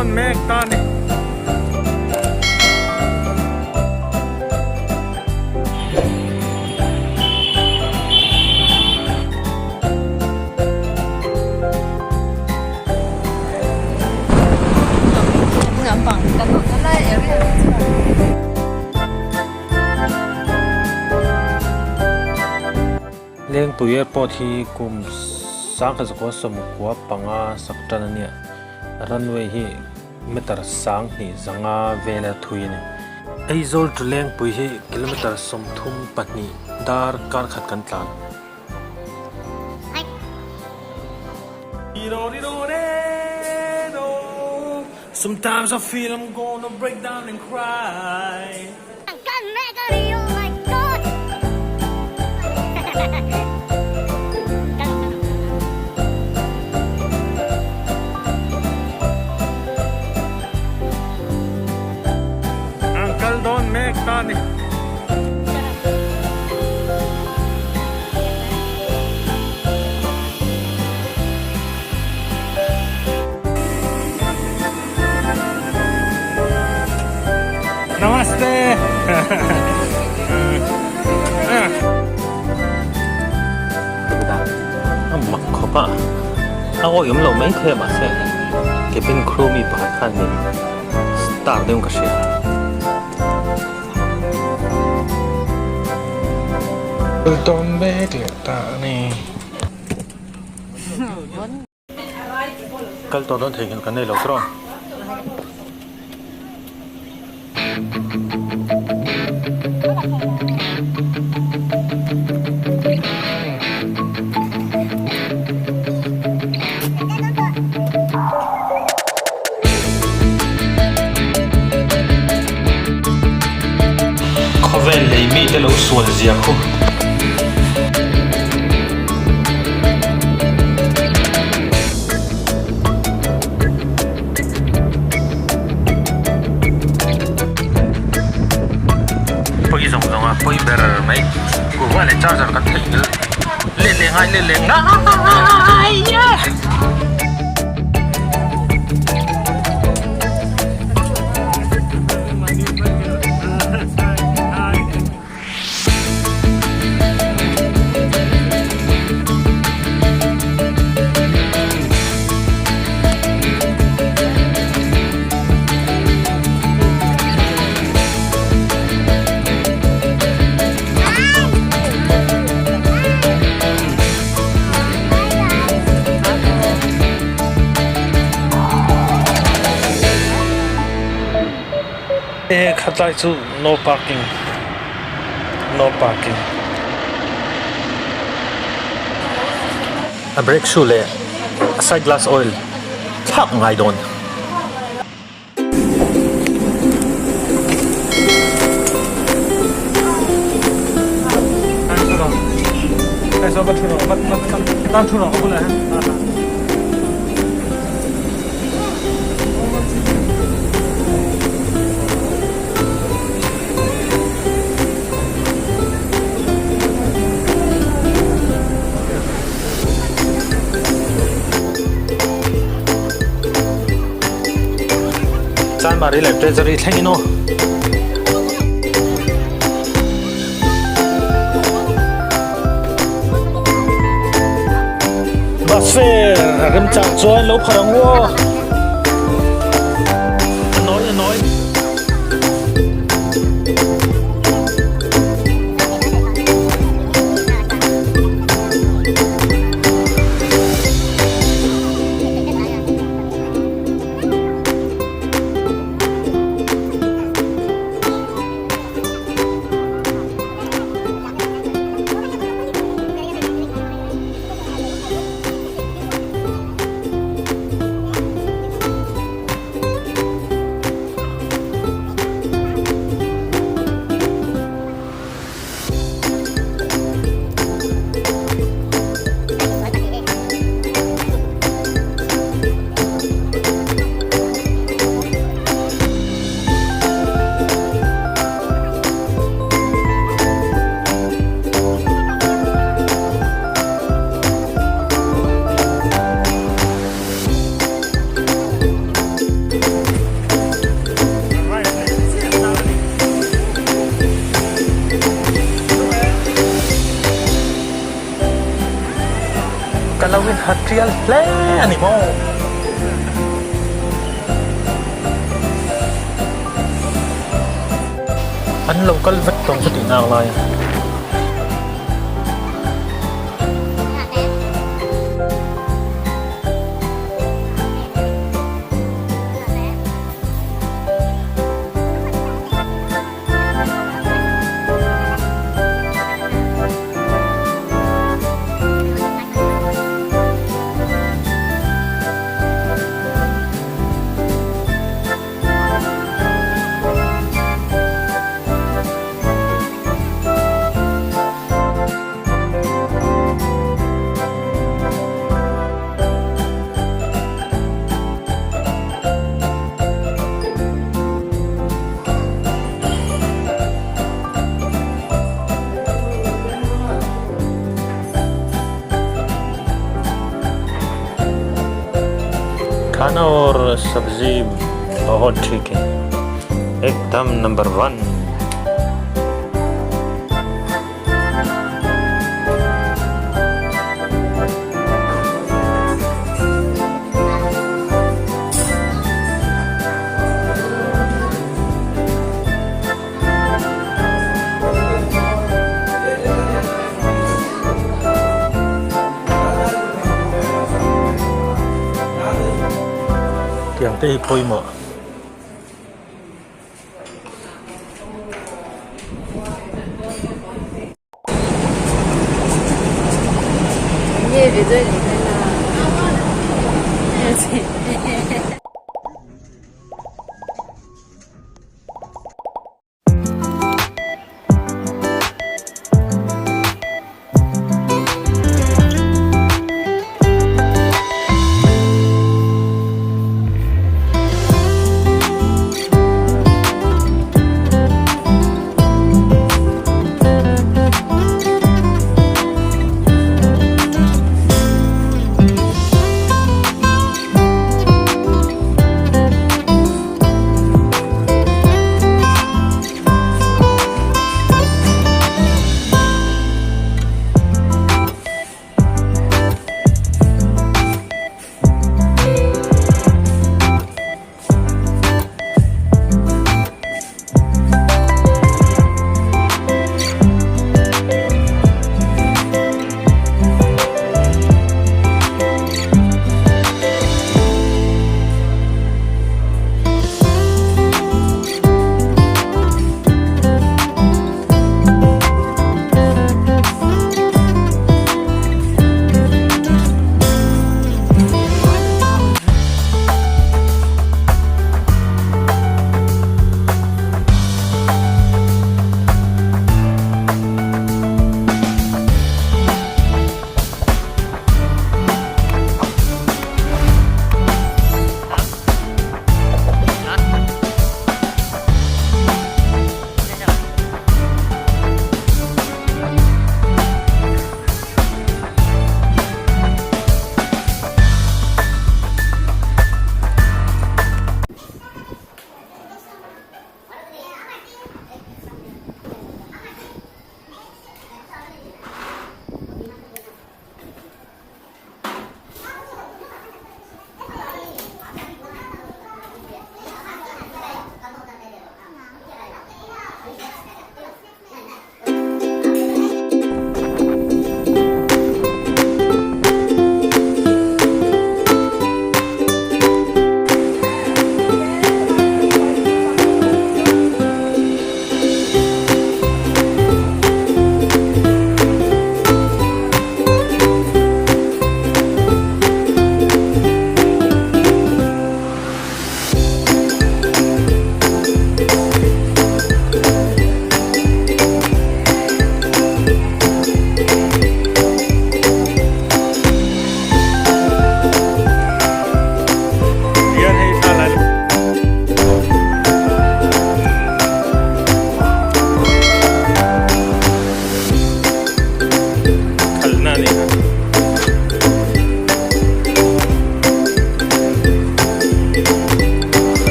dawn mek ta a ni. Lengpui Airport hi kum 1995 sak tan a nia. Runway hi meter 20 zanga vela thui a ni. Aizawl to Lengpui hi kilometer 32 dar kar khat kan tlan. Sometimes I feel I'm gonna break down and cry. An kal dawn mek ta ni. Namaste. A mak khawp a, a awih awm lo mai thei a mahse cabin crew mi pakhat khan min star deuh in ka hria. Kal tawn mek leh ta a ni. Kal tawh dawn theihnghilh kan nei lo tawh. Khawvel lei mite lo sual zia khu. Pawi zawng zawng a pawi ber mai kuhva leh charger kan theih nghilh let leh ngai let leh ngai e. E khatlai chu no parking no parking a brake shoe leh a side glass oil thlak ngai dawn. Chanmari leh Treasury thlengin aw. Bus fare a remchang chuan lo phar ang u aw. A nawi a nawi. Ka lo in ha tial hle a ni maw? An lo kal vek tawng chu tih nak lai a. खाना और सब्जी बहुत ठीक है एकदम number one Tiang te hi pawimawh.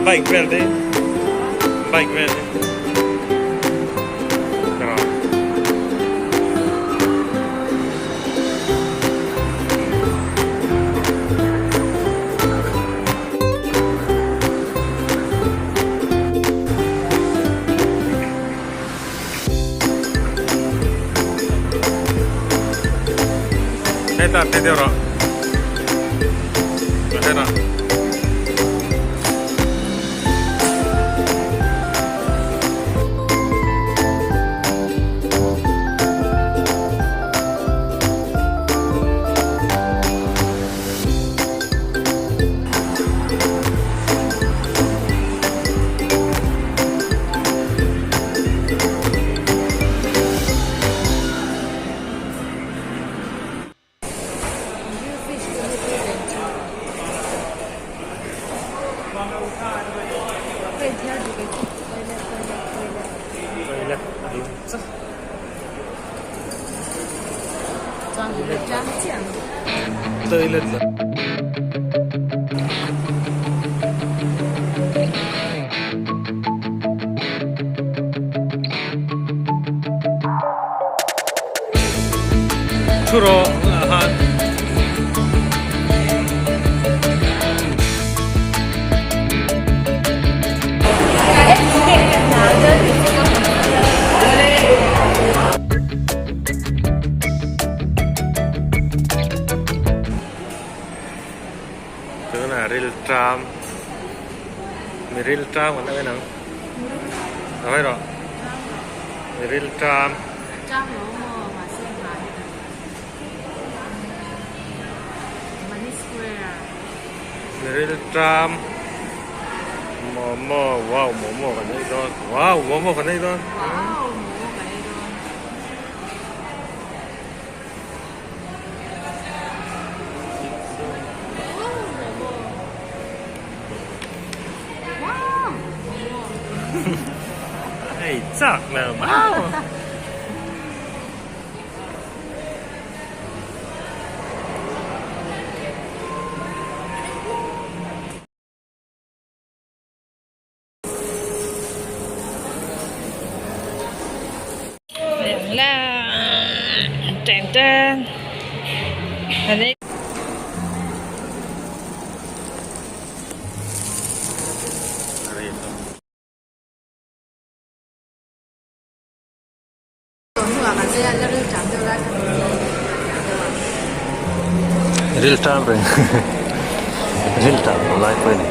Bike vel te bike vel te. Hetah phei deuh rawh. Hetah. Toilet la. Thu rawh ah han. Tunah rilṭam mi rilṭam kan en ang hawi rawh mi rilṭam. Mi rilṭam momo wow momo kan ei dawn wow momo kan ei dawn. Hei chak lo mau. Rilṭam reng rilṭam lo lai pawh a ni.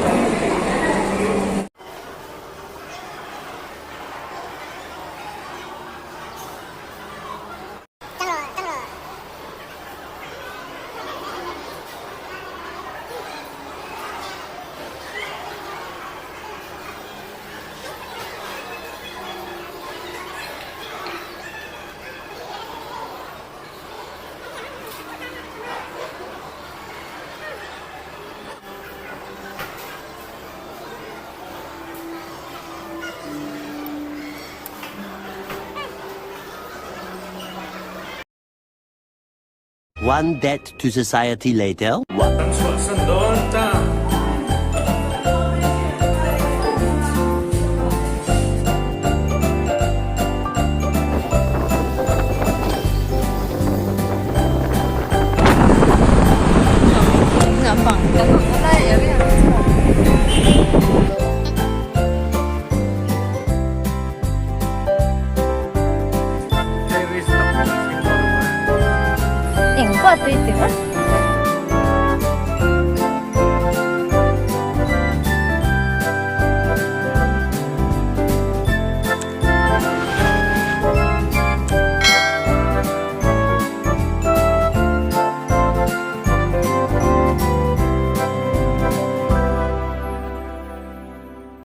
One debt to society later. Kan chhuahsan dawn ta. Eng pawh tui ti vak.